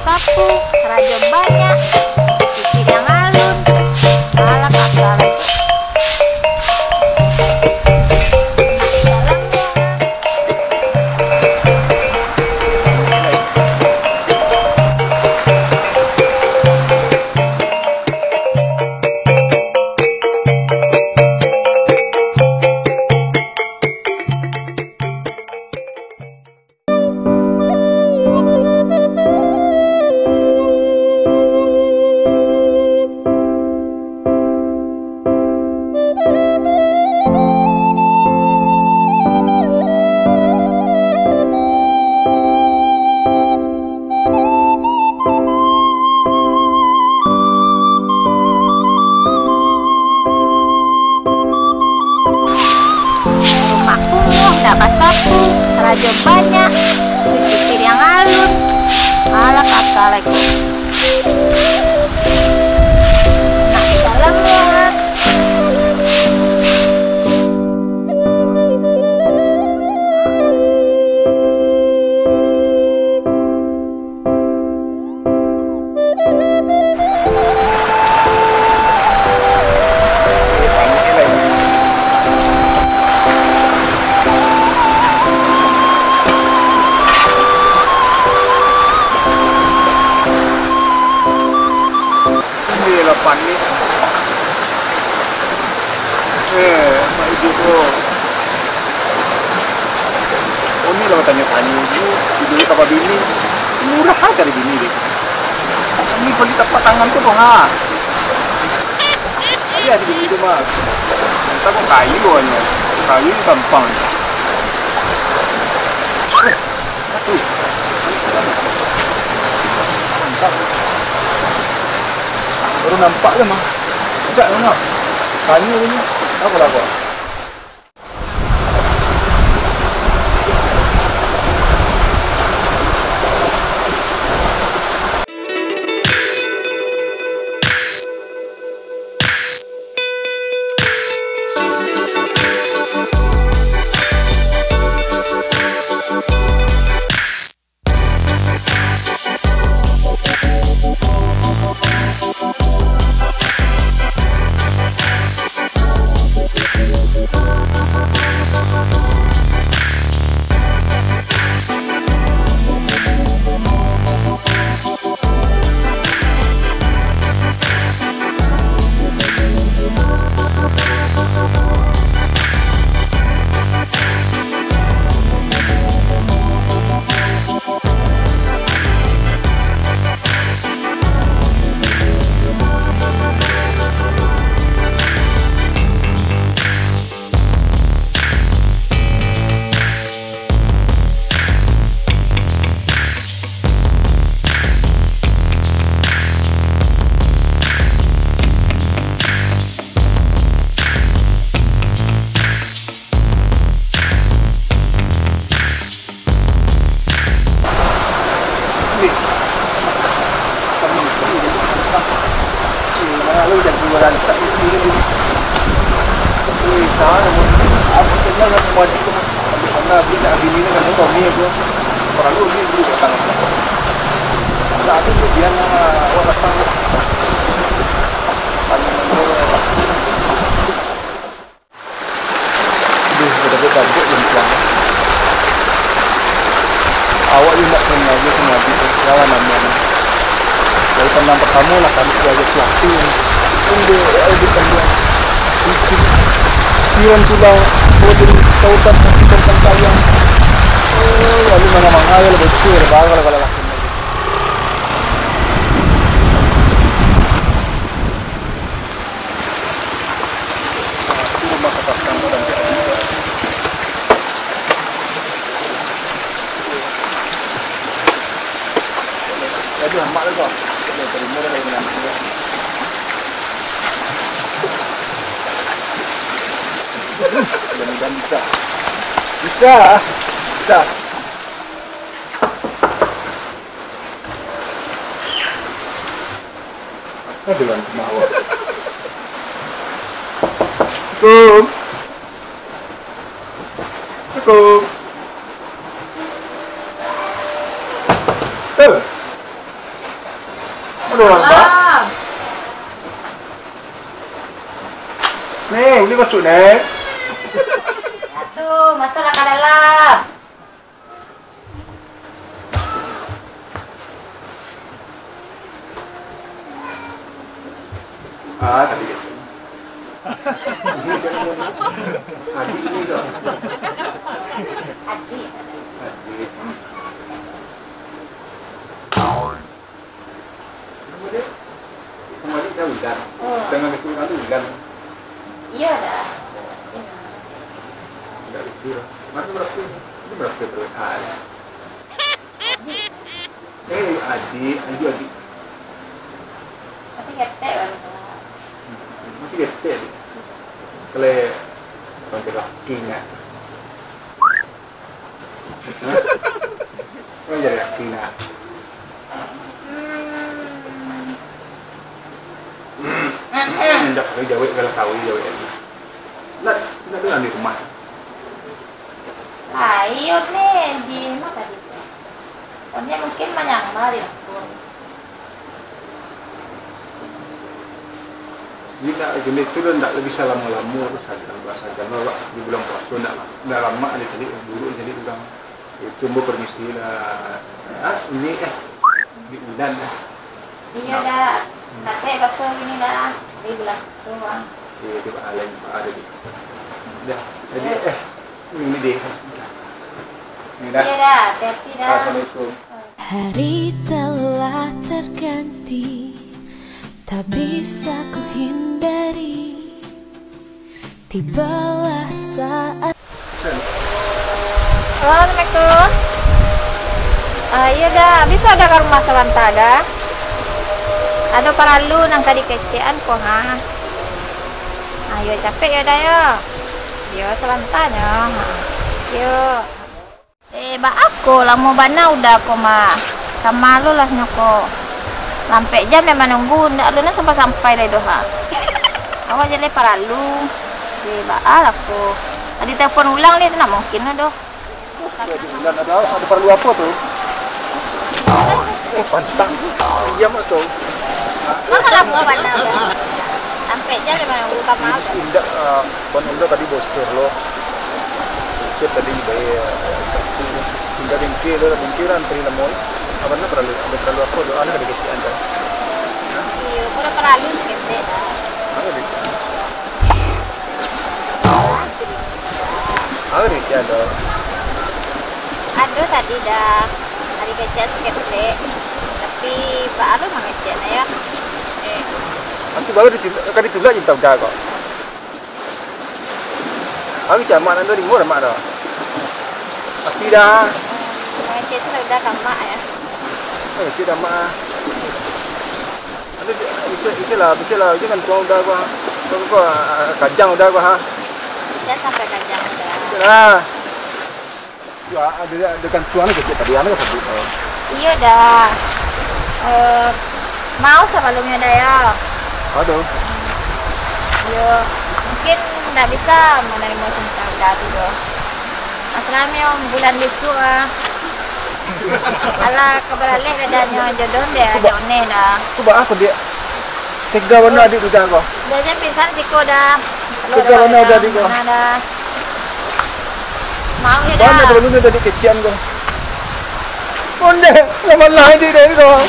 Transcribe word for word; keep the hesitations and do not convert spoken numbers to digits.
Sapu, karajo banyak, cuci piring alun, alah kasar. Rumah kumuh, ndak basapu, karajo banyak, cuci piring alun, alah kasar lai ko. Nak salam lah. Iyolah, panik. Eh, mak ibu tu. Oh, ni lah tanyo-tanyo tu, tidur ka babini. Murah cari bini deh. Ini beli tapak tangan tu, ha. Tadi ada di situ, mah. Entah kok kayu hanya. Kayu ni gampang. Eh, aduh. Mantap. Baru nampak je, mah. Sejak lama. Kayu ni. Apa lah kok? Duh, badabek-dabek jo pulang. Awak yo indak pernah jo sama adik tu, salah namo. Dari pandang pertamo lah, kami diaja suatu. Indo, ya, ibu kandang. Icin. Pikiran tulang, kalau jadi tautan, tapi tautan sayang. Oh, lalu mana-mana ya, lebih kecil, baru kalau, kalau lakukan lagi. Aduh, amak tu kau. Kena terima dah dengan dia. Mudah-mudahan bisa. Bisa. Bisa. Aduh, antum awak. Assalamualaikum. Assalamualaikum. Eh. Doang, Pak. Ni, boleh masuk, Nek? Atu, masuklah ka dalam. Ah, tadi gitu. Adik ni tu. Adik. Adik. Kemarin kan ulan. Hmm. Tengah kecil kan tu ulan. Iya dah. Tidak kecil. Masa berapa? Ini berapa tu? Ah, ya. Eh, adik, adik, adik. Masih ketek baru tu. Masih ketek, adik. Kalau orang laki nak. Hah? Kau jadi laki nak. Hmm. Hendak kau jawek kalau kau jawek lagi. Nak, nak dengar di rumah. Lain ni di rumah tadi tu. Oh, dia mungkin manyambar di dapur. Indak, kini tu lah ndak bisa lamo-lamo tu, sagan, bah, sagan, bah, di bulan puaso ndak, ndak lamak di caliak, buruk caliak urang. Itu ambo permisi lah. Ah, ini, eh, di unan, eh. Iya, dah. Kasek baso gini, dah. Di bulan puaso, ah. Iya, itu bah, lain, bah, ada di. Dah, jadi, eh, ini deh. Ini dah. Iya, dah. Hati-hati, dah. Assalamualaikum. Hari telah terganti, tak bisa ku hindari. Tibalah saat. Halo, assalamualaikum. Ah, iya dah, bisa dah ka rumah sabanta dah. Ado paralu nan ka dikecekan ko ha. Ayo capek yo dah yo. Yo sabanta nyo. Ha. Yo. Eh, baa ko lamo bana uda ko mah. Kama lo lah nyo ko. Lampek jam dek manunggu, ndak lo nan sampai-sampai lai doh ha. Awak jaleh paralu. Eh, baa lah ko. Adi telepon ulang lai tu ndak mungkin lah doh. Bulan ada, ada paralu apo tu? Eh, pantang. Diam lah tu. Mama lah buah bana uda. Sampai jam lima ribu kamar. Indak, ah, ban uda tadi bocor lo. Bocor tadi bayar, ah, indak bingkir lo, bingkir lah, antri lamo. Abang nak paralu, ada paralu apo tu? Anak ada kecil anda. Iyo, kalau paralu seketek lah. Apa dia? Apo dia ado? Ado tadi dah. Hari kecek saketek, tapi baa lo mangecek nah yo. Eh. Nanti baru ditulak, ka ditulak cinta uda ko. Hari kecek amak nan duo ribu amak dah. Tapi dah. Mangecek sudah uda ka amak yo. Mangecek dah amak. Ado, icek, icek lah, icek lah, icek kan tuang uda ko. Tuang ko, ah, kajang uda ko ha. Jan sampai kajang uda. Icek lah. Yo, a-, ado, ado kan tuang ni kecek tadi, anu sabuik, oh. Iyo dah. Eh, mau sabalumnyo dah yo. Aduh. Yo, mungkin ndak bisa manarimo cinta uda tu doh. Masalahnya bulan bisuak ah. Alah, ka baralek badanyo jodoh dek Cuba. Jone dah. Cuba aku dia. Tega bana adik tu dah kau. Dah jan pingsan siko dah. Tega bana adik kau. Nah, dah. Mau ya dah. Bana kalau ni tadi kecian kau. Onde, lama lah adik dah kau.